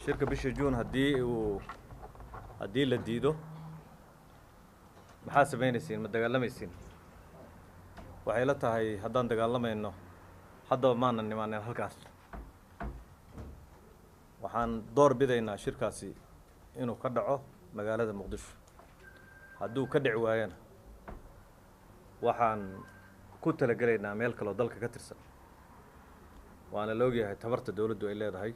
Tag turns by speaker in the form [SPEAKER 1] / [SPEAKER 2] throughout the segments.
[SPEAKER 1] Shirka bisha Juun haddii la diido, maxaa samaynaysiin? Ma dagaalamaysiin? Waxay la tahay haddaan dagaalamayno haddaba maanan nimaanen halkaas. Waxaan door bidaynaa shirkaasi inuu ka dhaco magaalada Muqdisho. Hadduu ka dhici waayana, waxaan ku talagelaynaa meel kaloo dalka ka tirsan. Waana la ogyahay tabarta dowladdu ay leedahay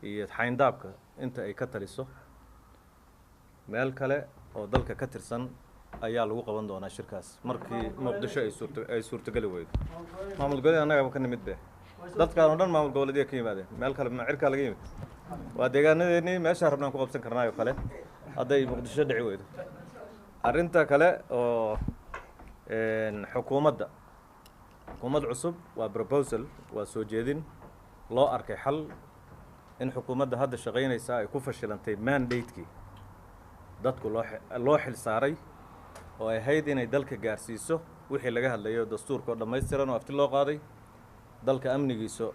[SPEAKER 1] iyo xayndaabka inta ay ka taliso. Meel kale oo dalka ka tirsan ayaa lagu qaban doonaa shirkaas markii Muqdisho ay suurtogeli weydo. Maamul goboleed annagaba ka nimid be, dadkaan oo dhan maamul goboleedya ka yimaadeen. Meel kale ma cirkaa laga yimid? Waa deegaanadeennii, meeshaa rabnaan ku qabsan karnaayo kale hadday Muqdisho dhici weydo. Arrinta kale oo xukuumadda, xukuumad cusub waa proposal, waa soo jeedin loo arkay xal in xukuumadda hadda shaqaynaysa ay ku fashilantay mandate-kii dadku loo xil saaray oo ay ahayd inay dalka gaarsiiso wixii laga hadlayo: dastuurka oo dhammaystiran oo afti loo qaaday, dalka amnigiisa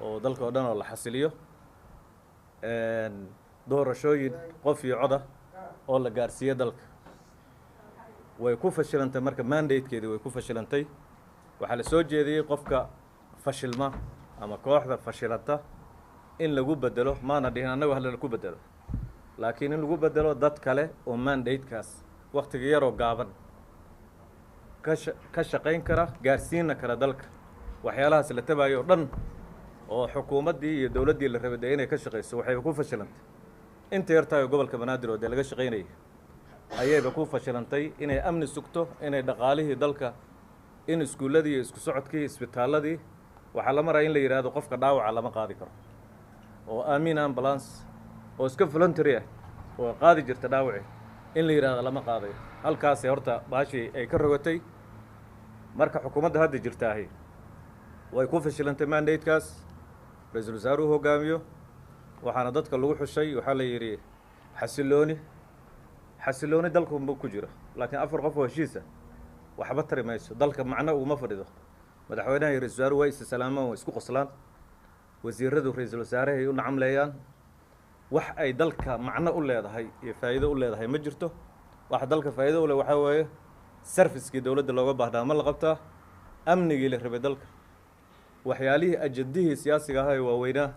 [SPEAKER 1] oo dalka oo dhan oo la xasiliyo, doorashooyin qof iyo coda oo la gaarsiiyo dalka. Way ku fashilantay marka mandate-keedii way ku fashilantay. Waxaa la soo jeediyey qofka fashilma ama kooxda fashilanta in lagu bedelo, maana dhihin annagu hala ku bedelo, laakiin in lagu bedelo dad kale oo mandate-kaas waktiga yaroo gaaban ka shaqayn kara, gaarsiina kara dalka waxyaalahaas la tabayo o dhan oo xukuumaddii iyo dowladdii la rabay dee inay ka shaqayso. Waxayba ku fashilantay inta yartahay gobolka Banaadir oo dee laga shaqaynayay ayayba ku fashilantay inay amni sugto, inay dhaqaalihii dalka, in iskuulladii iyo isku socodkii, isbitaalladii. Waxaa la maraya in la yidhaahdo qofka dhaawaca lama qaadi karo, oo Aamin Ambulance oo iska voluntary ah oo qaadi jirta dhaawaci in la yidhahdo lama qaadayo. Halkaasi horta baashii ay ka rogatay. Marka xukuumadda hadda jirtaahi way ku fashilantay mandate-kaas ra-iisul wasaaruhu hogaamiyo. Waxaana dadka lagu xushay, waxaa la yidhi xasilooni. Xasilooni dalkunba ku jiro, laakiin afar qof oo heshiisa waxba tari mayso, dalka macno uguma fadhido. Madaxweynaha iyo ra-isul wasaaruhu waa isa salaamaan, waa isku qoslaan, wasiiradu ra-iisul wasaarahay u nacamleeyaan. Wax ay dalka macno u leedahay iyo faa'iido u leedahay ma jirto. Waxa dalka faa'iido u leh waxaa weeye service-kii dowladda looga baahnaa ma la qabtaa, amnigii la rabay dalka, waxyaalihii ajandihii siyaasiga ahaa ee waaweynaa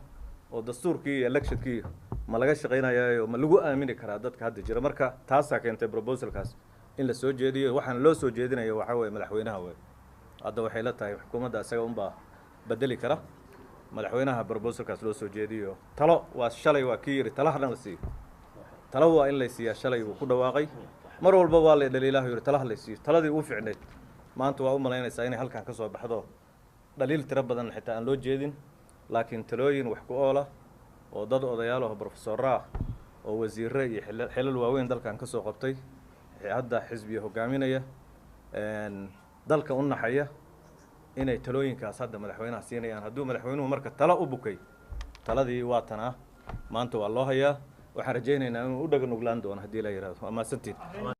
[SPEAKER 1] oo dastuurkii iyo electionkii ma laga shaqaynayaayo, ma lagu aamini karaa dadka hadda jira. Marka taasaa keentay proposalkaas in la soo jeediyo. Waxaana loo soo jeedinayo waxaa weeye madaxweynaha wey. Hadda waxay la tahay xukuumadda isaga unbaa bedeli kara. Madaxweynaha proposalkaas loo soo jeediyo. Talo waa shalay waa kii yidhi talahana la siiyo, talo waa in lay siiyaa. Shalay buu ku dhawaaqay. Mar walba waa la dhaliilahu yidhi talaha lay siiyo. Taladii ugu ficneyd maanta waa u malaynaysaa inay halkan ka soo baxdo. Dhaliil tiro badan xitaa aan loo jeedin, laakiin talooyin wax ku oola oo dad odayaal oo professorra ah oo wasiirre iyo xilal waaweyn dalkan ka soo qabtay, hadda xisbiya hogaaminaya, dalka u naxaya, inay talooyinkaas hadda madaxweynaha siinayaan. Hadduu madaxweynuhu marka talo u bukay, taladii waa tanaa, maanta waa loo hayaa. Waxaan rajaynaynaa inuu u dhaga nuglaan doono haddii la yidhahdo. Waa mahadsantiin.